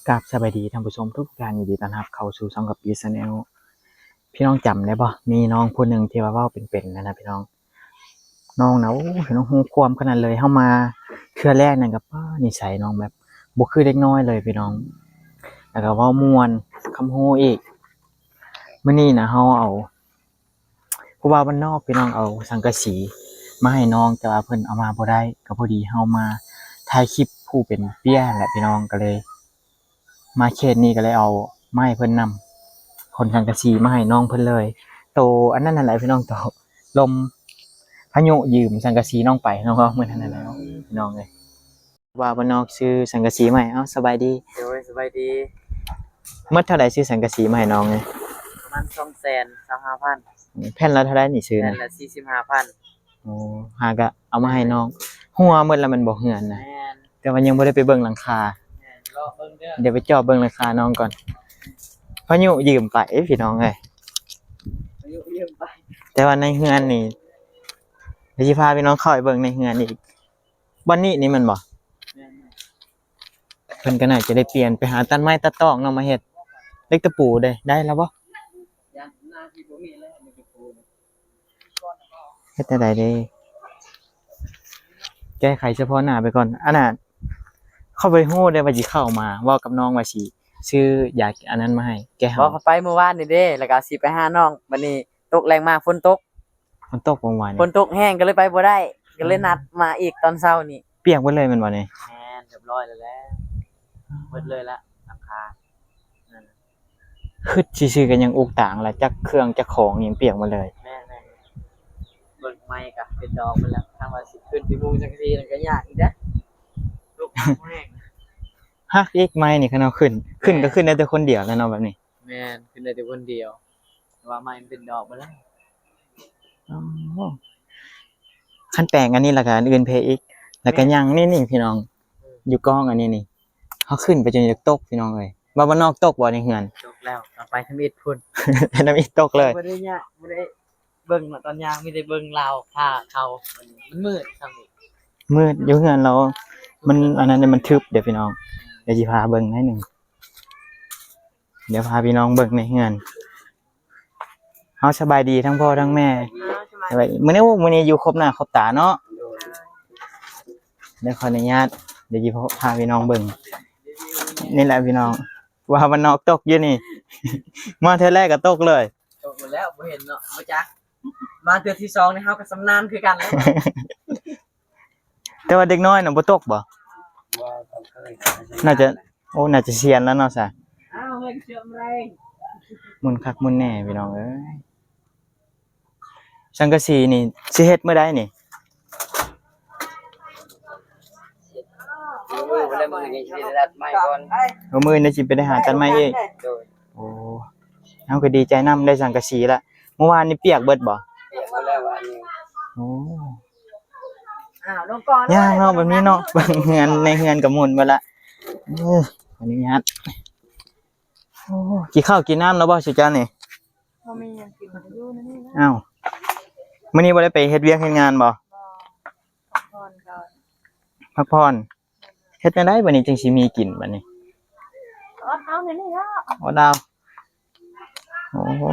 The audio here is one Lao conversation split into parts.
ກາບສະບາຍດີທ່ານຜູ້ຊົມທຸກໆທ່ານ, ຍິນດີຕ້ອນຮັບເຂົ້າສູ່ຊ່ອງກະປີ Channel. ພີ່ນ້ອງຈຳໄດ້ບໍ່? ມີນ້ອງຜູ້ໜຶ່ງທີ່ວ່າເວົ້າເປັນໆນັ້ນນະພີ່ນ້ອງ. ນ້ອງນະ ໂອ້ຍ ນ້ອງຮູ້ຄວາມຂະໜາດເລີຍ. ເຮົາມາເທື່ອແລກນັ້ນກໍ ປ້າ ນິໄສນ້ອງແບບບໍ່ຄືເດັກນ້ອຍເລີຍພີ່ນ້ອງ, ແລ້ວກໍເວົ້າມ່ວນຄຳຮູ້ອີກ. ມື້ນີ້ນະ ເຮົາເອົາ ຜູ້ບ່າວບ້ານນອກພີ່ນ້ອງ ເອົາສັງກະສີມາໃຫ້ນ້ອງ ແຕ່ວ່າເພິ່ນເອົາມາບໍ່ໄດ້, ກໍພໍດີເຮົາມາຖ່າຍຄລິບຜູ້ເປັນເປ້ຍແຫຼະພີ່ນ້ອງ, ກໍເລີຍມາເຂດນີ້ ກໍເລີຍເອົາມາໃຫ້ເພິ່ນນຳ, ຂົນສັງກະສີມາໃຫ້ນ້ອງເພິ່ນເລີຍ. ໂຕອັນນັ້ນຫັ້ນແຫຼະພີ່ນ້ອງ, ໂຕລົມພາຍຸຢືມສັງກະສີນ້ອງໄປ, ນ້ອງເວົ້າມື້ນັ້ນຫັ້ນແຫຼະພີ່ນ້ອງເອີຍ. ບ່າວບ້ານນອກຊື້ສັງກະສີມາໃຫ້. ເອົ້າ ສະບາຍດີ. ໂດຍ ສະບາຍດີ. ໝົດເທົ່າໃດຊື້ສັງກະສີມາໃຫ້ນ້ອງນີ້? ປະມານສອງແສນຊາວຫ້າພັນ. ແຜ່ນລະເທົ່າໃດນີ້ຊື້? ແຜ່ນລະສີ່ສິບຫ້າພັນ. ໂອ້ ຫາກະເອົາມາໃຫ້ນ້ອງ. ຫົວໝົດລະແມ່ນບໍ່ເຮືອນນະ? ແມ່ນ. ແຕ່ວ່າຍັງບໍ່ໄດ້ໄປເບິ່ງຫຼັງຄາ. ແມ່ນ ລໍເບິ່ງເດີ. ດຽວໄປຈອບເບິ່ງຫຼັງຄານ້ອງກ່ອນ. ພາຍຸຢືມໄປພີ່ນ້ອງເອີຍ. ພາຍຸຢືມໄປ. ແຕ່ວ່າໃນເຮືອນນີ້ ດຽວຊິພາພີ່ນ້ອງເຂົ້າໄປເບິ່ງໃນເຮືອນອີກ. ບ່ອນນີ້ນີ້ແມ່ນບໍ່? ແມ່ນ. ເພິ່ນກໍໜ້າຈະໄດ້ປ່ຽນໄປຫາຕັດໄມ້ຕັດຕອກເນາະ ມາເຮັດ. ເຫຼັກຕະປູເດ້ ໄດ້ແລ້ວບໍ່? ເຮັດແນວໃດເດ້? ແກ້ໄຂສະເພາະໜ້າໄປກ່ອນ. ອັນນ່າ ຂ້ອຍບໍ່ຮູ້ເດ້ວ່າຊິເຂົ້າມາ ເວົ້າກັບນ້ອງວ່າຊິຊື້ຢາອັນນັ້ນມາໃຫ້ ແກ້ຫາວ. ບໍ່ ຂ້ອຍໄປມື້ວານນີ້ເດ້ ແລ້ວກໍຊິໄປຫານ້ອງ, ບັດນີ້ຕົກແລງມາຝົນຕົກ. ຝົນຕົກບໍ່ວານນີ້? ຝົນຕົກແຮງກໍເລີຍໄປບໍ່ໄດ້, ກໍເລີຍນັດມາອີກຕອນເຊົ້ານີ້. ປຽກເບິດເລີຍແມ່ນບໍ່ນີ້? ແມ່ນ ຮຽບຮ້ອຍແລ້ວແຫຼະ, ເບິດເລີຍລະ ຫຼັງຄາ. ຄຶດຊື່ໆກໍຍັງອຸກຕາງລະ, ຈັກເຄື່ອງຈັກຂອງຍັງປຽກໝົດເລີຍ. ແມ່ນໆ ເບິ່ງໄມ້ກໍເປັນດອກເບິດແລ້ວ, ຄັນວ່າຊິຂຶ້ນໄປມຸງຈັກຊີ້ນັ້ນກໍຍາກອີກເດ້. ລຸກແຮງ ຫັກອີກໄມ້ນີ້ ຄັນເຮົາຂຶ້ນ, ຂຶ້ນກໍຂຶ້ນໄດ້ແຕ່ຄົນດຽວແລ້ວເນາະແບບນີ້. ແມ່ນ ຂຶ້ນໄດ້ແຕ່ຄົນດຽວ, ແຕ່ວ່າໄມ້ມັນເປັນດອກເບິດແລ້ວ. ອໍ ຄັນແປງອັນນີ້ລະກະອັນອື່ນເພອີກ, ລະກະຍັງນີ້ໆພີ່ນ້ອງ, ຢູ່ກ້ອງອັນນີ້ນີ້ ເຮົາຂຶ້ນໄປຈົນຢາກຕົກພີ່ນ້ອງເອີຍ. ວ່າບ້ານນອກຕົກບໍ່ໃນເຮືອນ? ຕົກແລ້ວ, ເອົາໄປທຳອິດພຸ້ນ. ໄປທຳອິດຕົກເລີຍ. ບໍ່ໄດ້ຍາກ, ບໍ່ໄດ້ເບິ່ງເນາະ, ຕອນຍ່າງມີແຕ່ເບິ່ງລາວພາເຂົ້າ, ມັນມືດຊ່ຳນີ້. ມືດ ຢູ່ເຮືອນລາວ ມັນອັນນັ້ນເດ້, ມັນທຶບເດ້ພີ່ນ້ອງ. ດຽວຊິພາເບິ່ງໜ້ອຍໜຶ່ງ. ດຽວພາພີ່ນ້ອງເບິ່ງໃນເຮືອນ. ເຮົາສະບາຍດີທັງພໍ່ທັງແມ່. ສະບາຍດີ. ມື້ນີ້ ໂອ້ ມື້ນີ້ຢູ່ຄົບໜ້າຄົບຕາເນາະ. ດຽວຂໍອະນຸຍາດ, ດຽວຊິພາພີ່ນ້ອງເບິ່ງ. ນີ້ແຫຼະພີ່ນ້ອງ, ວ່າບ້ານນອກຕົກຢູ່ນີ້. ມາເທື່ອແລກກໍຕົກເລີຍ. ຕົກໝົດແລ້ວ, ບໍ່ເຫັນເນາະ, ບໍ່ຈັກ. ມາເທື່ອທີສອງນີ້ ເຮົາກໍຊຳນານຄືກັນແລ້ວ. ແຕ່ວ່າເດັກນ້ອຍນະບໍ່ຕົກບໍ່? ບໍ່ ບໍ່ເຄີຍ. ໜ້າຈະ ໂອ້ ໜ້າຈະຊຽນແລ້ວເນາະຊະ. ອ້າວ ເຮີ້ຍ ເຊື່ອມແຮງ. ໝຸນຄັກໝຸນແນ່ພີ່ນ້ອງເອີຍ. ສັງກະສີນີ້ຊິເຮັດມື້ໃດນີ້? ມື້ນີ້ຊິໄດ້ຕັດໄມ້ກ່ອນ. ໂອ້ ມື້ນີ້ຊິໄປໄດ້ຫາຕັດໄມ້ອີກ. ໂດຍ. ໂອ້ ເຮົາກໍດີໃຈນຳ ໄດ້ສັງກະສີລະ. ມື້ວານນີ້ປຽກເບິດບໍ່? ປຽກເບິດແລ້ວວານນີ້. ໂອ້ ອ້າວ ລົງກ່ອນ ຍ່າງເນາະ ແບບນີ້ເນາະ. ເບິ່ງເຮືອນ ໃນເຮືອນກໍໝຸ່ນເບິດລະ. ເອີ ຂໍອະນຸຍາດ. ໂອ້ ກິນເຂົ້າກິນນ້ຳແລ້ວບໍ່ຊຸເຈົ້ານີ້? ບໍ່ມີຫຍັງກິນ ຢູ່ໃນນີ້ນະ. ອ້າວ ມື້ນີ້ບໍ່ໄດ້ໄປເຮັດວຽກເຮັດງານບໍ່? ບໍ່ ພັກຜ່ອນກ່ອນ. ພັກຜ່ອນ. ເຮັດແນວໃດບັດນີ້ຈຶ່ງຊິມີກິນບັດນີ້? ອອດເອົາໃນນີ້ລະ. ອອດເອົາ. ໂອ້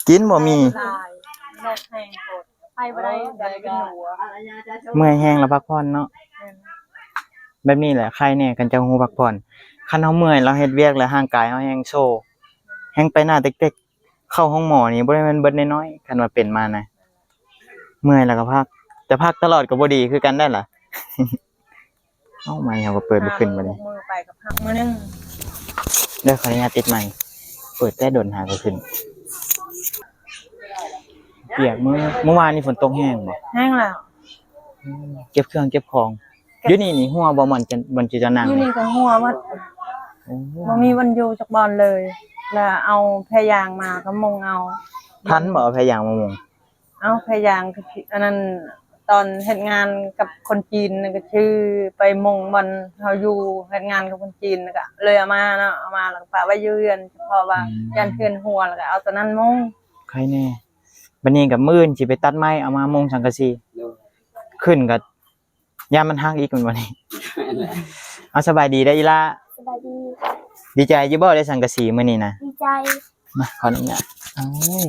ກິນບໍ່ມີ. ໄຟຫຼາຍ ແດດແຮງໂພດ ໄຟບໍ່ໄດ້ ແດດເປັນຫົວ. ເມື່ອຍແຮງລະພັກຜ່ອນເນາະ. ແມ່ນ. ແບບນີ້ແຫຼະໄຄແດ່ ຄັນເຈົ້າຮູ້ພັກຜ່ອນ. ຄັນເຮົາເມື່ອຍ ເຮົາເຮັດວຽກແລ້ວ ຮ່າງກາຍເຮົາແຮງໂຊ ແຮງໄປໜ້າເຕັກໆ. ເຂົ້າໂຮງໝໍນີ້ບໍ່ແມ່ນເບິດນ້ອຍໆ ຄັນວ່າເປັນມານະ. ເມື່ອຍແລ້ວກໍພັກ, ແຕ່ພັກຕະຫຼອດກໍບໍ່ດີຄືກັນໄດ໋ລະ. ເອົ້າ ໄມເຮົາກໍເປີດບໍ່ຂຶ້ນບັດນີ້. ຍົກມືໄປກໍພັກມື້ໜຶ່ງ. ເດີ ຂໍອະນຸຍາດຕິດໄມ. ເປີດແຕ່ດົນຫາກໍຂຶ້ນ. ປຽກມື້ ມື້ວານນີ້ຝົນຕົກແຮງບໍ່? ແຮງແລ້ວ. ເກັບເຄື່ອງເກັບຂອງ. ເກັບ ຢູ່ນີ້ນີ້ຮົ່ວບໍ່? ບ່ອນຈະ ບ່ອນຈະນັ່ງ ຢູ່ນີ້ກໍຮົ່ວໝົດ. ໂອ້ ບໍ່ມີບ່ອນຢູ່ຈັກບ່ອນເລີຍ. ແລ້ວເອົາແພຢາງມາກໍມຸງເອົາ. ທັນບໍ່ເອົາແພຢາງມາມຸງ? ເອົາແພຢາງ ອັນນັ້ນ ຕອນເຮັດງານກັບຄົນຈີນນັ້ນ ກໍຊື້ໄປມຸງບ່ອນເຮົາຢູ່ ເຮັດງານກັບຄົນຈີນ ແລ້ວກໍເລີຍເອົາມາເນາະ. ເອົາມາແລ້ວກໍປະໄວ້ຢູ່ເຮືອນ ເພາະວ່າ ອືມ ຢ້ານເຮືອນຮົ່ວ ແລ້ວກໍເອົາຕົວນັ້ນມຸງ. ໄຄແດ່. ບັດນີ້ກໍມື້ອື່ນຊິໄປຕັດໄມ້ເອົາມາມຸງສັງກະສີ. ໂດຍ. ຂຶ້ນກໍຢ້ານມັນຫັກອີກແມ່ນບໍ່ນີ້? ແມ່ນແຫຼະ. ເອົາ ສະບາຍດີເດີອີ່ຫຼ້າ. ສະບາຍດີ. ດີໃຈຢູ່ບໍ່ ໄດ້ສັງກະສີມື້ນີ້ນະ? ດີໃຈ. ມາ ຂໍອະນຸຍາດ. ໂອ້ຍ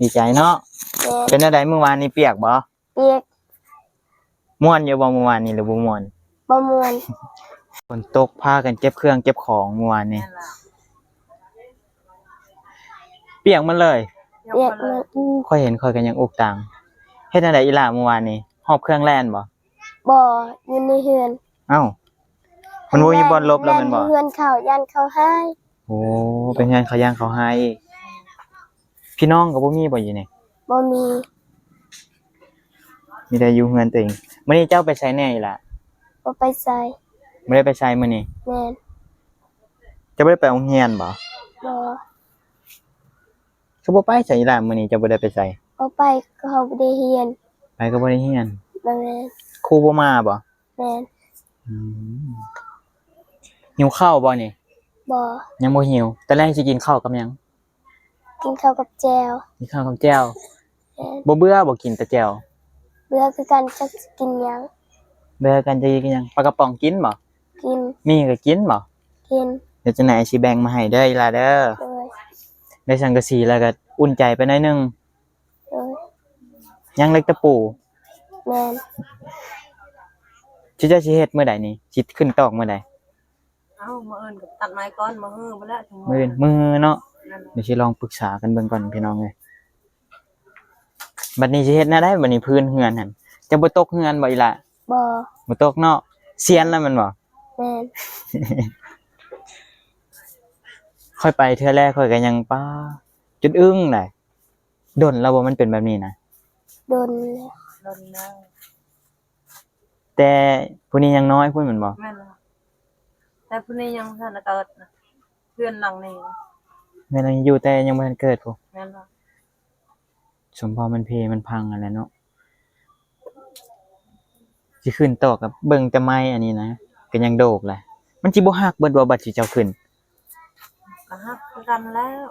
ດີໃຈເນາະ. ແມ່ນ. ເປັນແນວໃດ ມື້ວານນີ້ປຽກບໍ່? ປຽກ. ມ່ວນຢູ່ບໍ່ມື້ວານນີ້ ຫຼືບໍ່ມ່ວນ? ບໍ່ມ່ວນ. ຝົນຕົກ ພາກັນເກັບເຄື່ອງເກັບຂອງມື້ວານນີ້ ປຽກໝົດເລີຍ. ປຽກໝົດ. ໂອ້ ຂ້ອຍເຫັນຂ້ອຍກໍຍັງອຸກຕັງ. ເຮັດແນວໃດອີ່ຫຼ້າມື້ວານນີ້ ຫອບເຄື່ອງແລ່ນບໍ່? ບໍ່ ຢູ່ໃນເຮືອນ. ເອົ້າ ມັນບໍ່ມີບ່ອນຫຼົບແລ້ວແມ່ນບໍ່? ເຮືອນເຂົາ ຢ້ານເຂົາຮ້າຍ. ໂອ້ ເປັນເຮືອນເຂົາ ຢ້ານເຂົາຮ້າຍອີກ. ພີ່ນ້ອງກໍບໍ່ມີບໍ່ຢູ່ນີ້? ບໍ່ມີ. ມີແຕ່ຢູ່ເຮືອນຕົວເອງ. ມື້ນີ້ເຈົ້າໄປໃສແດ່ອີ່ຫຼ້າ? ບໍ່ໄປໃສ. ບໍ່ໄດ້ໄປໃສມື້ນີ້? ແມ່ນ. ເຈົ້າບໍ່ໄດ້ໄປໂຮງຮຽນບໍ່? ບໍ່. ຄືບໍ່ໄປໃສອີ່ຫຼ້າ ມື້ນີ້ເຈົ້າບໍ່ໄດ້ໄປໃສ? ບໍ່ໄປ ເຂົາບໍ່ໄດ້ຮຽນ. ໄປກໍບໍ່ໄດ້ຮຽນ. ແມ່ນ. ຄູບໍ່ມາບໍ່? ແມ່ນ. ອືມ ຫິວເຂົ້າບໍ່ນີ້? ບໍ່. ຍັງບໍ່ຫິວ. ຕອນແລງຊິກິນເຂົ້າກັບຫຍັງ? ກິນເຂົ້າກັບແຈ່ວ. ກິນເຂົ້າກັບແຈ່ວ. ແມ່ນ. ບໍ່ເບື່ອບໍ່ ກິນແຕ່ແຈ່ວ? ເບື່ອຄືກັນ ຈັກຊິກິນຫຍັງ. ເບື່ອຄືກັນ ຈັກຊິກິນຫຍັງ? ປາກະປ໋ອງກິນບໍ່? ກິນ. ໝີ່ກໍກິນບໍ່? ກິນ. ດຽວຈັ່ງໃດອ້າຍຊິແບ່ງມາໃຫ້ເດີ ອີ່ຫຼ້າເດີ. ໂດຍ. ໄດ້ສັງກະສີແລ້ວກໍອຸ່ນໃຈໄປໜ້ອຍໜຶ່ງ. ໂດຍ. ຍັງເຫຼັກຕະປູ? ແມ່ນ. ຊິ ເຈົ້າຊິເຮັດມື້ໃດນີ້? ຊິຂຶ້ນຕອກມື້ໃດ? ເອົ້າ ມື້ອື່ນກໍຕັດໄມ້ກ່ອນ ມື້ຮືພຸ້ນແຫຼະ. ມື້ອື່ນ ມື້ຮືເນາະ. ແມ່ນ. ດຽວຊິລອງປຶກສາກັນເບິ່ງກ່ອນພີ່ນ້ອງເອີຍ. ບັດນີ້ຊິເຮັດແນວໃດບັດນີ້ ພື້ນເຮືອນຫັ້ນ ຈະບໍ່ຕົກເຮືອນບໍ່ອີ່ຫຼ້າ? ບໍ່. ບໍ່ຕົກເນາະ. ຊຽນແລ້ວແມ່ນບໍ່? ແມ່ນ. ຂ້ອຍໄປເທື່ອແລກ ຂ້ອຍກໍຍັງ ປ້າ ຈົນອຶ້ງໄດ໋. ດົນແລ້ວບໍ່ ມັນເປັນແບບນີ້ນະ? ດົນແລ້ວ. ດົນແລ້ວ. ແຕ່ຜູ້ນີ້ຍັງນ້ອຍພຸ້ນແມ່ນບໍ່? ແມ່ນແລ້ວ. ແຕ່ຜູ້ນີ້ຍັງບໍ່ທັນໄດ້ເກີດນະ. ເຮືອນຫຼັງນີ້ນະ. ເຮືອນຫຼັງນີ້ຢູ່ແຕ່ຍັງບໍ່ທັນເກີດພຸ້ນ. ແມ່ນແລ້ວ. ສົມພໍມັນເພມັນພັງຫັ້ນແຫຼະເນາະ. ຊິຂຶ້ນຕໍ່ກັບເບິ່ງແຕ່ໄມ້ອັນນີ້ນະ ກໍຍັງໂດກແຫຼະ. ມັນຊິບໍ່ຫັກເບິດບໍ່ ບັດຊິເຈົ້າຂຶ້ນ? ກໍຫັກຄືກັນແລ້ວ.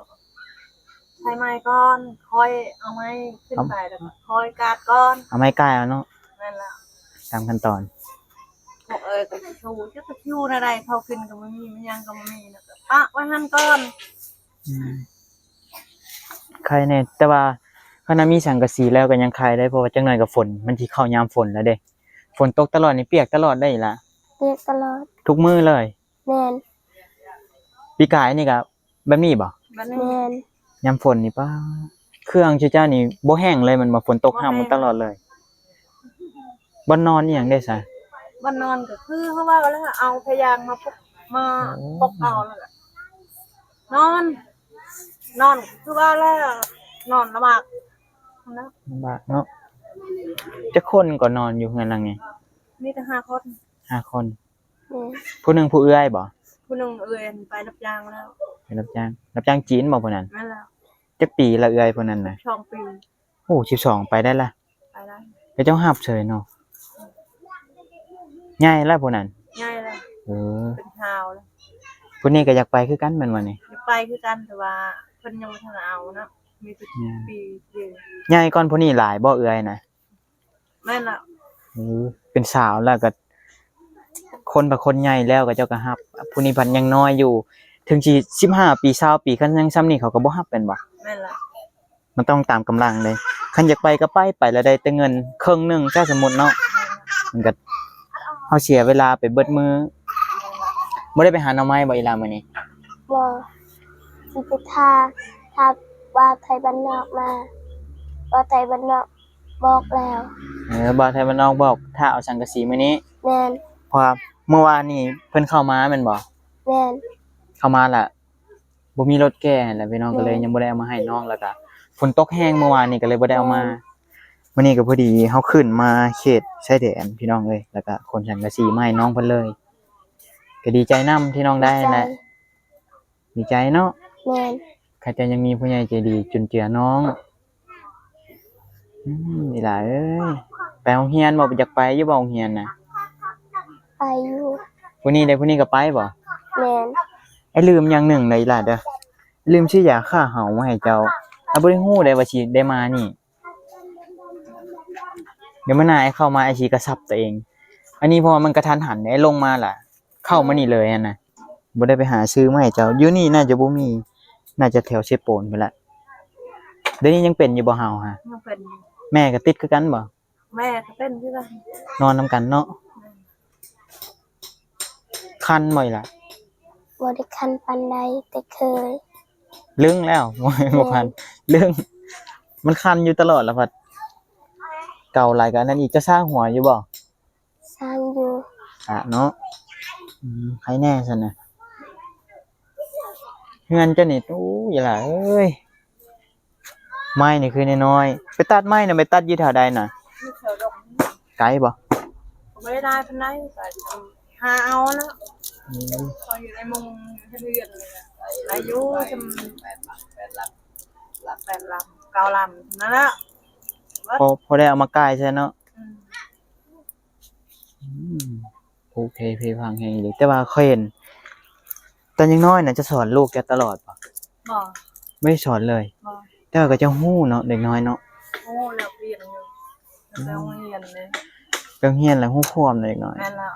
ໃສ່ໄມ້ກ່ອນ ຄ່ອຍເອົາໄມ້ຂຶ້ນໄປ ແລ້ວກໍຄ່ອຍກາດກ່ອນ. ເອົາໄມ້ກາດເອົາເນາະ. ແມ່ນແລ້ວ. ຕາມຂັ້ນຕອນ. ພວກເອີຍ ກໍຊິສູ້ ຈັກຊິຢູ່ແນວໃດ ເຂົາຂຶ້ນກໍບໍ່ມີ ມັນຫຍັງກໍບໍ່ມີ ແລ້ວກໍປະໄວ້ຫັ້ນກ່ອນ. ອືມ. ໄຄແດ່ ແຕ່ວ່າຄັນວ່າມີສັງກະສີແລ້ວກໍຍັງໄຄໄດ້ ເພາະວ່າຈັກໜ້ອຍກໍຝົນ ມັນຊິເຂົ້າຍາມຝົນແລ້ວເດ້. ຝົນຕົກຕະຫຼອດນີ້ປຽກຕະຫຼອດໄດ໋ອີ່ຫຼ້າ? ປຽກຕະຫຼອດ. ທຸກມື້ເລີຍ? ແມ່ນ. ປີກາຍນີ້ກໍແບບນີ້ບໍ່? ແມ່ນ. ຍາມຝົນນີ້ ປ້າ ເຄື່ອງເຈົ້ານີ້ບໍ່ແຫ້ງເລີຍແມ່ນບໍ່? ຝົນຕົກຫ້ຳຕະຫຼອດເລີຍ. ບໍ່ແຫ້ງ. ບ່ອນນອນອີ່ຫຍັງເດ້ຊະ? ບ່ອນນອນກໍຄືເຮົາເວົ້າແລ້ວ ເອົາຜ້າຢາງມາປົກ ມາ ໂອ້ ປົກເອົາ ແລ້ວກໍນອນ. ນອນຄືວ່າແລ້ວ ນອນລຳບາກນະ. ລຳບາກເນາະ. ຈັກຄົນກໍນອນຢູ່ເຮືອນຫຼັງນີ້? ມີແຕ່ຫ້າຄົນ. ຫ້າຄົນ. ແມ່ນ. ຜູ້ໜຶ່ງຜູ້ເອື້ອຍບໍ່? ຜູ້ໜຶ່ງເອື້ອຍໄປຮັບຈ້າງແລ້ວ. ໄປຮັບຈ້າງ. ຮັບຈ້າງຈີນບໍ່ຜູ້ນັ້ນ? ແມ່ນແລ້ວ. ຈັກປີລະເອື້ອຍຜູ້ນັ້ນນະ? ສິບສອງປີ. ໂອ້ ສິບສອງ ໄປໄດ້ລະ. ໄປໄດ້. ເຂົາເຈົ້າຮັບເສີຍເນາະ. ໃຫຍ່ລະຜູ້ນັ້ນ? ໃຫຍ່ແລ້ວ. ເອີ ເປັນຊາວແລ້ວ. ຜູ້ນີ້ກໍຢາກໄປຄືກັນແມ່ນບໍ່ນີ້? ຢາກໄປຄືກັນ ແຕ່ວ່າເພິ່ນຍັງບໍ່ທັນເອົາເນາະ. ມີແຕ່ ອືມ ປີດຽວ. ໃຫຍ່ກ່ອນຜູ້ນີ້ຫຼາຍບໍ່ເອື້ອຍນະ? ແມ່ນລະ. ເອີ ເປັນສາວແລ້ວກໍ ຄົນບາງຄົນໃຫຍ່ແລ້ວ ເຂົາເຈົ້າກໍຮັບ. ຜູ້ນີ້ພັດຍັງນ້ອຍຢູ່ ເຖິງຊິສິບຫ້າປີ ຊາວປີ ຄັນຍັງຊ່ຳນີ້ເຂົາກໍບໍ່ຮັບແມ່ນບໍ່? ແມ່ນລະ. ມັນຕ້ອງຕາມກຳລັງເດ້. ຄັນຢາກໄປກໍໄປ ໄປແລ້ວໄດ້ແຕ່ເງິນເຄິ່ງໜຶ່ງ ຖ້າສົມມຸດເນາະ. ມັນກໍ ເຮົາເສຍເວລາໄປເບິດມື້. ບໍ່ໄດ້ໄປຫາໜໍ່ໄມ້ບໍ່ອີ່ຫຼ້າມື້ນີ້? ບໍ່. ຊິໄປຖ້າ ຖ້າບ່າວໄທບ້ານນອກມາ. ບ່າວໄທບ້ານນອກບອກແລ້ວ. ເອີ ບ່າວໄທບ້ານນອກບອກ ຖ້າເອົາສັງກະສີມື້ນີ້? ແມ່ນ. ເພາະວ່າມື້ວານນີ້ເພິ່ນເຂົ້າມາແມ່ນບໍ່? ແມ່ນ. ເຂົ້າມາລະ ບໍ່ມີລົດແກ່ຫັ້ນແຫຼະພີ່ນ້ອງ. ແມ່ນ. ກໍເລີຍຍັງບໍ່ໄດ້ເອົາມາໃຫ້ນ້ອງ ແລ້ວກະຝົນຕົກແຮງມື້ວານນີ້ ກໍເລີຍບໍ່ໄດ້ເອົາມາ. ແມ່ນ. ມື້ນີ້ກໍພໍດີເຮົາຂຶ້ນມາເຂດຊາຍແດນພີ່ນ້ອງເອີຍ ແລ້ວກະຂົນສັງກະສີມາໃຫ້ນ້ອງເພິ່ນເລີຍ. ກໍດີໃຈນຳທີ່ນ້ອງໄດ້ຫັ້ນແຫຼະ. ດີໃຈ. ດີໃຈເນາະ. ແມ່ນ. ຂ້າເຈົ້າຍັງມີຜູ້ໃຫຍ່ໃຈດີຈຸນເຈືອນ້ອງ. ອືມ ອີ່ຫຼ້າເອີຍ ໄປໂຮງຮຽນບໍ່? ຢາກໄປຢູ່ບໍ່ໂຮງຮຽນນະ? ໄປຢູ່. ຜູ້ນີ້ເດ້ ຜູ້ນີ້ກໍໄປບໍ່? ແມ່ນ. ອ້າຍລືມຢ່າງໜຶ່ງເດີອີ່ຫຼ້າເດີ ລືມຊື້ຢາຂ້າເຫົາມາໃຫ້ເຈົ້າ. ອ້າຍບໍ່ໄດ້ຮູ້ເດ້ວ່າຊິໄດ້ມານີ້. ດຽວມື້ໜ້າອ້າຍເຂົ້າມາ ອ້າຍຊິກະຊັບຕົວເອງ. ອັນນີ້ເພາະວ່າມັນກະທັນຫັນເດ້ ອ້າຍລົງມາລະ ເຂົ້າມານີ້ເລີຍຫັ້ນນະ. ບໍ່ໄດ້ໄປຫາຊື້ມາໃຫ້ເຈົ້າ. ຢູ່ນີ້ໜ້າຈະບໍ່ມີ ໜ້າຈະແຖວເຊໂປນພຸ້ນລະ. ດຽວນີ້ຍັງເປັນຢູ່ບໍ່ ເຫົ່າຫະ? ຍັງເປັນຢູ່. ແມ່ກໍຕິດຄືກັນບໍ່? ແມ່ກໍເປັນຄືກັນ. ນອນນຳກັນເນາະ. ຄັນບໍ່ອີ່ຫຼ້າ? ບໍ່ໄດ້ຄັນປານໃດ ແຕ່ເຄີຍ. ລຶ້ງແລ້ວ ບໍ່ແມ່ນບໍ່ຄັນ ລຶ້ງ. ມັນຄັນຢູ່ຕະຫຼອດລະ ພັດເກົາຫຼາຍກະອັນນັ້ນອີກ. ຈະສ້າງຫົວຢູ່ບໍ່? ສ້າງຢູ່. ອະເນາະ. ອືມ ໃຄແນ່ຊັ້ນນະ. ເຮືອນເຈົ້ານີ້ ໂອ້ຍ ອີ່ຫຼ້າເອີຍ ໄມ້ນີ້ຄືນ້ອຍໆ. ໄປຕັດໄມ້ນະ ໄປຕັດຢູ່ແຖວໃດນະ? ໄກບໍ່? ບໍ່ໄດ້ຫຼາຍປານໃດ ຫາເອົາແລ້ວ. ອືມ ພໍຢູ່ໃນມຸງເຮັດເຮືອນນີ້ລະ ອາຍຸສ່ຳແປດຫຼັກ ແປດຫຼັກ ເກົ້າຫຼັກນັ້ນລະ ພໍ ພໍໄດ້ເອົາມາກ່າຍໃສ່ເນາະ. ອືມ ອືມ ໂອເຄ ເພພັງແຮງອີ່ຫຼີ. ແຕ່ວ່າຂ້ອຍເຫັນຕອນຍັງນ້ອຍນະ ຈະສອນລູກເຈົ້າຕະຫຼອດບໍ່? ບໍ່ ບໍ່ໄດ້ສອນເລີຍ. ບໍ່ ແຕ່ວ່າກໍຈະຮູ້ເນາະ ເດັກນ້ອຍເນາະ. ຮູ້ແລ້ວ ໄປໂຮງຮຽນເດ້ ໄປໂຮງຮຽນແລ້ວຮູ້ຄວາມເດັກນ້ອຍ. ແມ່ນແລ້ວ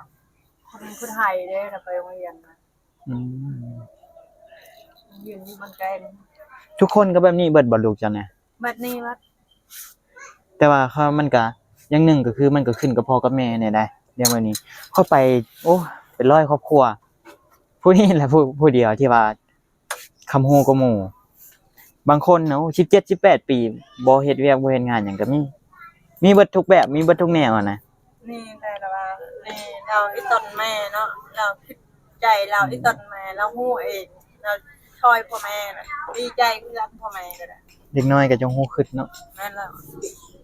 ຄົນຜູ້ໄທເດ້ ໄປໂຮງຮຽນນະ. ອືມ ຮຽນຢູ່ບ້ານໃກ້. ທຸກຄົນກໍແບບນີ້ເບິດບໍ່ ລູກເຈົ້ານະ? ແບບນີ້ແຫຼະ. ແຕ່ວ່າເຂົາ ມັນກະ ຢ່າງໜຶ່ງກໍຄືມັນກໍຂຶ້ນກັບພໍ່ກັບແມ່ແດ່ໃດ໋ ດຽວນີ້. ເຂົາໄປ ໂອ້ ເປັນຮ້ອຍຄອບຄົວ ຜູ້ນີ້ແຫຼະ ຜູ້ ຜູ້ດຽວທີ່ວ່າຄຳຮູ້ກວ່າໝູ່. ບາງຄົນນະ ໂອ້ ສິບເຈັດ ສິບແປດປີ ບໍ່ເຮັດວຽກບໍ່ເຮັດງານຫຍັງກໍມີ. ມີເບິດທຸກແບບ ມີເບິດທຸກແນວຫັ້ນນະ. ນີ້ແຫຼະ ລາວວ່າ ນີ້ລາວອີ່ຕົນແມ່ເນາະ ລາວຄິດ ໃຈລາວ ອືມ ອີ່ຕົນແມ່ລາວຮູ້ເອງ ລາວຊ່ອຍພໍ່ແມ່ນະ ດີໃຈເພື່ອນພໍ່ແມ່ກໍໄດ້. ເດັກນ້ອຍກໍຈະຮູ້ຄິດເນາະ. ແມ່ນແລ້ວ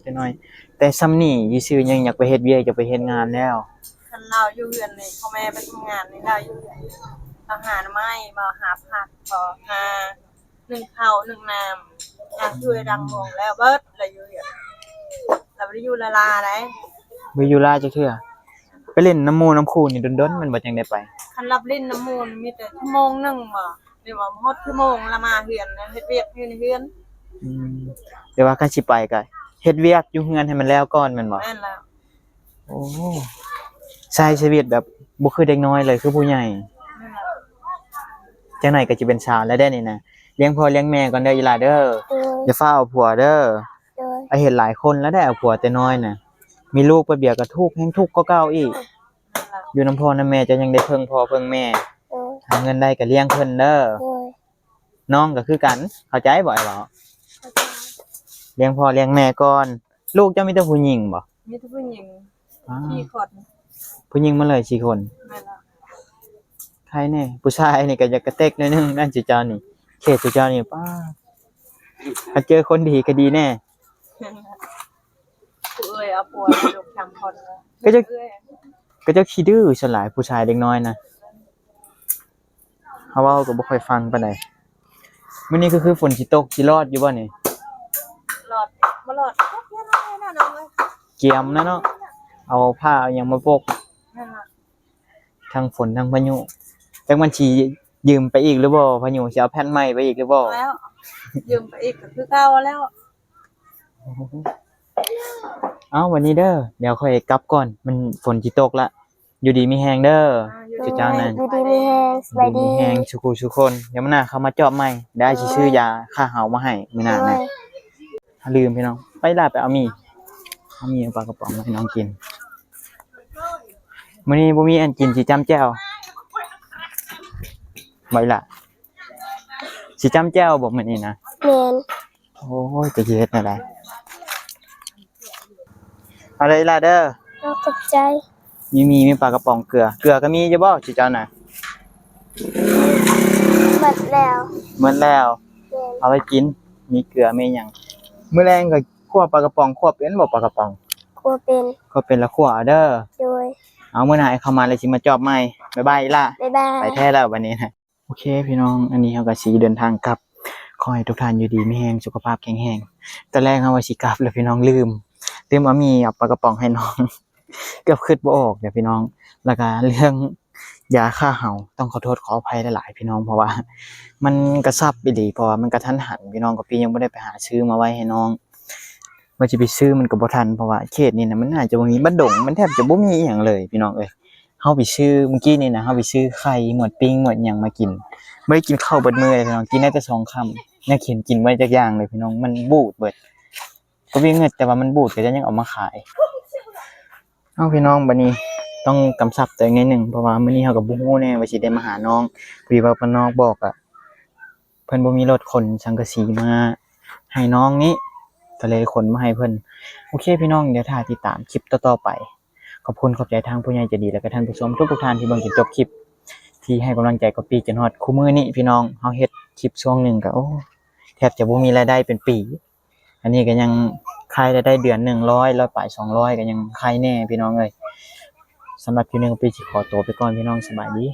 ເດັກນ້ອຍ ແຕ່ຊ່ຳນີ້ຊື່ໆ ຍັງຢາກໄປເຮັດວຽກ ຢາກໄປເຮັດງານແລ້ວ. ຄັນລາວຢູ່ເຮືອນນີ້ ພໍ່ແມ່ໄປທຳງານນີ້ ລາວຢູ່ເຮືອນ ລາວຫາໜໍ່ໄມ້ບໍ ຫາຜັກບໍ ຫາ ໜຶ້ງເຂົ້າໜຶ້ງນ້ຳ ລາວຊ່ວຍດັງວົງແລ້ວເບິດ ລາວຢູ່ເຮືອນ ລາວບໍ່ໄດ້ຢູ່ລາລາໃດ໋. ບໍ່ຢູ່ລາຈັກເທື່ອ. ໄປຫຼິ້ນນຳໝູ່ນຳຄູ່ນີ້ດົນໆ ແມ່ນບໍ່ ຈັ່ງໄດ້ໄປ? ຄັນລາວຫຼິ້ນນຳໝູ່ນີ້ມີແຕ່ຊົ່ວໂມງໜຶ່ງບໍ ຫຼືວ່າຮອດຊົ່ວໂມງລາວມາເຮືອນ ເຮັດວຽກຢູ່ໃນເຮືອນ. ອືມ ແຕ່ວ່າຄັນຊິໄປກໍເຮັດວຽກຢູ່ເຮືອນໃຫ້ມັນແລ້ວກ່ອນແມ່ນບໍ່? ແມ່ນແລ້ວ. ໂອ້ ໃຊ້ຊີວິດແບບບໍ່ຄືເດັກນ້ອຍເລີຍ ຄືຜູ້ໃຫຍ່. ຈັກໜ້ອຍກໍຊິເປັນສາວແລ້ວເດ້ນີ້ນະ. ລ້ຽງພໍ່ລ້ຽງແມ່ກ່ອນເດີອີ່ຫຼ້າເດີ. ໂດຍ. ຢ່າຟ້າວເອົາຜົວເດີ. ໂດຍ. ອ້າຍເຫັນຫຼາຍຄົນແລ້ວໄດ໋ ເອົາຜົວແຕ່ນ້ອຍນະ ມີລູກແປັບດຽວກໍທຸກ ແຮ່ງທຸກກວ່າເກົ່າອີກ. ຢູ່ນຳພໍ່ນຳແມ່ເຈົ້າຍັງໄດ້ເພິ່ງພໍ່ເພິ່ງແມ່. ໂດຍ. ຫາເງິນໄດ້ກໍລ້ຽງເພິ່ນເດີ. ໂດຍ. ນ້ອງກໍຄືກັນ ເຂົ້າໃຈບໍ່ອ້າຍເວົ້າ? ເຂົ້າໃຈ. ລ້ຽງພໍ່ລ້ຽງແມ່ກ່ອນ. ລູກເຈົ້າມີແຕ່ຜູ້ຍິງບໍ? ມີແຕ່ຜູ້ຍິງ ອ່າ ສີ່ຄົນ. ຜູ້ຍິງໝົດເລີຍສີ່ຄົນ. ແມ່ນແລ້ວ. ໃຄແນ່ ຜູ້ຊາຍນີ້ກໍຢາກກະເຕັກໜ້ອຍໜຶ່ງ. ນັ້ນ ເຈົ້ານີ້ ເຂດເຈົ້ານີ້ ປ້າ ຄັນເຈີຄົນດີກໍດີແນ່. ຜູ້ເອື້ອຍເອົາຜົວລູກສາມຄົນ. ກໍເຈົ້າ ເອື້ອຍ ກໍເຈົ້າຂີ້ດື້ສ່ວນຫຼາຍ ຜູ້ຊາຍເດັກນ້ອຍນະ. ເຮົາເວົ້າກໍບໍ່ຄ່ອຍຟັງປານໃດ. ມື້ນີ້ກໍຄືຝົນຊິຕົກ ຊິລອດຢູ່ບໍ່ນີ້? ລອດ ບໍ່ລອດ ກຽມແນ່ນອນເນາະ ກຽມນະເນາະ. ເອົາຜ້າເອົາຫຍັງມາປົກ. ແມ່ນລະ. ທັງຝົນທັງພາຍຸ ຈັກມັນຊິຢືມໄປອີກຫຼືບໍ່? ພາຍຸຊິເອົາແຜ່ນໃໝ່ໄປອີກຫຼືບໍ່? ແລ້ວ ຢືມໄປອີກກໍຄືເກົ່າແລ້ວ. ເອົ້າ ວັນນີ້ເດີ ດຽວຂ້ອຍກັບກ່ອນ ມັນຝົນຊິຕົກລະ. ຢູ່ດີມີແຮງເດີ. ອ່າ ຢູ່ດີ ເຈົ້ານັ້ນ ຢູ່ດີມີແຮງ ສະບາຍດີ ຢູ່ດີມີແຮງສູ່ຄູ່ສູ່ຄົນ. ດຽວມື້ໜ້າເຂົ້າມາຈອບໃໝ່ ດຽວອ້າຍຊິຊື້ຢາຂ້າເຫົາມາໃຫ້ມື້ໜ້ານະ. ໂດຍ. ລືມພີ່ນ້ອງ ໄປລະ ໄປເອົາໝີ່ ເອົາໝີ່ ເອົາປາກະປ໋ອງມາໃຫ້ນ້ອງກິນ. ມື້ນີ້ບໍ່ມີອັນກິນ ຊິຈ້ຳແຈ່ວ. ໄປລະ ຊິຈ້ຳແຈ່ວບໍ່ມື້ນີ້ນະ? ແມ່ນ. ໂອ້ຍ ຈະຊິເຮັດແນວໃດ? ເອົາເດີອີ່ຫຼ້າເດີ. ຂອບໃຈ. ມີ ມີ ມີປາກະປ໋ອງເກືອ ເກືອກໍມີຢູ່ບໍ່ ຊິເຈົ້ານະ? ໝົດແລ້ວ. ໝົດແລ້ວ. ແມ່ນ. ເອົາໄວ້ກິນ ມີເກືອມີຫຍັງ. ມື້ແລງກໍຂົ້ວປາກະປ໋ອງ ຂົ້ວເປັນບໍ່ປາກະປ໋ອງ? ຂົ້ວເປັນ. ຂົ້ວເປັນລະຂົ້ວເອົາເດີ. ໂດຍ. ເອົາ ມື້ໜ້າອ້າຍເຂົ້າມາແລ້ວຊິມາຈອບໃໝ່. ບາຍບາຍອີ່ຫຼ້າ. ບາຍບາຍ. ໄປແທ້ແລ້ວບັດນີ້ນະ. ໂອເຄພີ່ນ້ອງ ອັນນີ້ເຮົາກໍຊິເດີນທາງກັບ. ຂໍໃຫ້ທຸກທ່ານຢູ່ດີມີແຮງ ສຸຂະພາບແຂງແຮງ. ຕອນແລກເຮົາວ່າຊິກັບແລ້ວພີ່ນ້ອງ ລືມ ລືມເອົາໝີ່ ເອົາປາກະປ໋ອງໃຫ້ນ້ອງ ເກືອບຄິດບໍ່ອອກເດ້ພີ່ນ້ອງ. ແລ້ວກໍເລື່ອງຢາຂ້າເຫົາ ຕ້ອງຂໍໂທດຂໍອະໄພຫຼາຍໆພີ່ນ້ອງ ເພາະວ່າມັນກະສັບອີ່ຫຼີ ເພາະວ່າມັນກະທັນຫັນພີ່ນ້ອງ. ກໍປີຍັງບໍ່ໄດ້ໄປຫາຊື້ມາໄວ້ໃຫ້ນ້ອງ ວ່າຊິໄປຊື້ມັນກໍບໍ່ທັນ ເພາະວ່າເຂດນີ້ນະ ມັນອາດຈະບໍ່ມີ ບ້ານດົງມັນແທບຈະບໍ່ມີອີ່ຫຍັງເລີຍພີ່ນ້ອງເອີຍ. ເຮົາໄປຊື້ ມື້ກີ້ນີ້ນະ ເຮົາໄປຊື້ໄຂ່ ໝົດປີ້ງ ໝົດຫຍັງມາກິນ. ບໍ່ໄດ້ກິນເຂົ້າເບິດມື້ເລີຍພີ່ນ້ອງ, ກິນໄດ້ແຕ່ສອງຄຳ. ແນວກິນ ກິນບໍ່ໄດ້ຈັກຢ່າງເລີຍພີ່ນ້ອງ, ມັນບູດເບິດ. ກໍມີເງິນ ແຕ່ວ່າມັນບູດ ກໍຈະຍັງເອົາມາຂາຍ. ເອົ້າ ພີ່ນ້ອງ, ບັດນີ້ຕ້ອງກຳຊັບຕົວເອງໜ້ອຍໜຶ່ງ, ເພາະວ່າມື້ນີ້ເຮົາກໍບໍ່ຮູ້ແນ່ວ່າຊິໄດ້ມາຫານ້ອງ. ພໍດີວ່າປະນອກບອກ ກະເພິ່ນບໍ່ມີລົດຂົນສັງກະສີມາໃຫ້ນ້ອງນີ້, ກໍເລີຍຂົນມາໃຫ້ເພິ່ນ. ໂອເຄ ພີ່ນ້ອງ, ດຽວຖ້າຕິດຕາມຄລິບຕໍ່ໆໄປ. ຂອບຄຸນຂອບໃຈທາງຜູ້ໃຫຍ່ໃຈດີ ແລະກະທ່ານຜູ້ຊົມທຸກໆທ່ານທີ່ເບິ່ງຈົນຈົບຄລິບ ທີ່ໃຫ້ກຳລັງໃຈກັບປີ້ຈົນຮອດຄູ່ມື້ນີ້. ພີ່ນ້ອງ, ເຮົາເຮັດຄລິບຊ່ວງໜຶ່ງກໍ ໂອ້ ແທບຈະບໍ່ມີລາຍໄດ້ເປັນປີ. ອັນນີ້ກໍຍັງຄາຍລາຍໄດ້ເດືອນໜຶ່ງຮ້ອຍ ຮ້ອຍປາຍ ສອງຮ້ອຍ ກໍຍັງຄາຍແນ່ພີ່ນ້ອງເອີຍ. ສຳລັບຄລິບນີ້ກໍປີ້ຊິຂໍຕົວໄປກ່ອນພີ່ນ້ອງ, ສະບາຍດີ.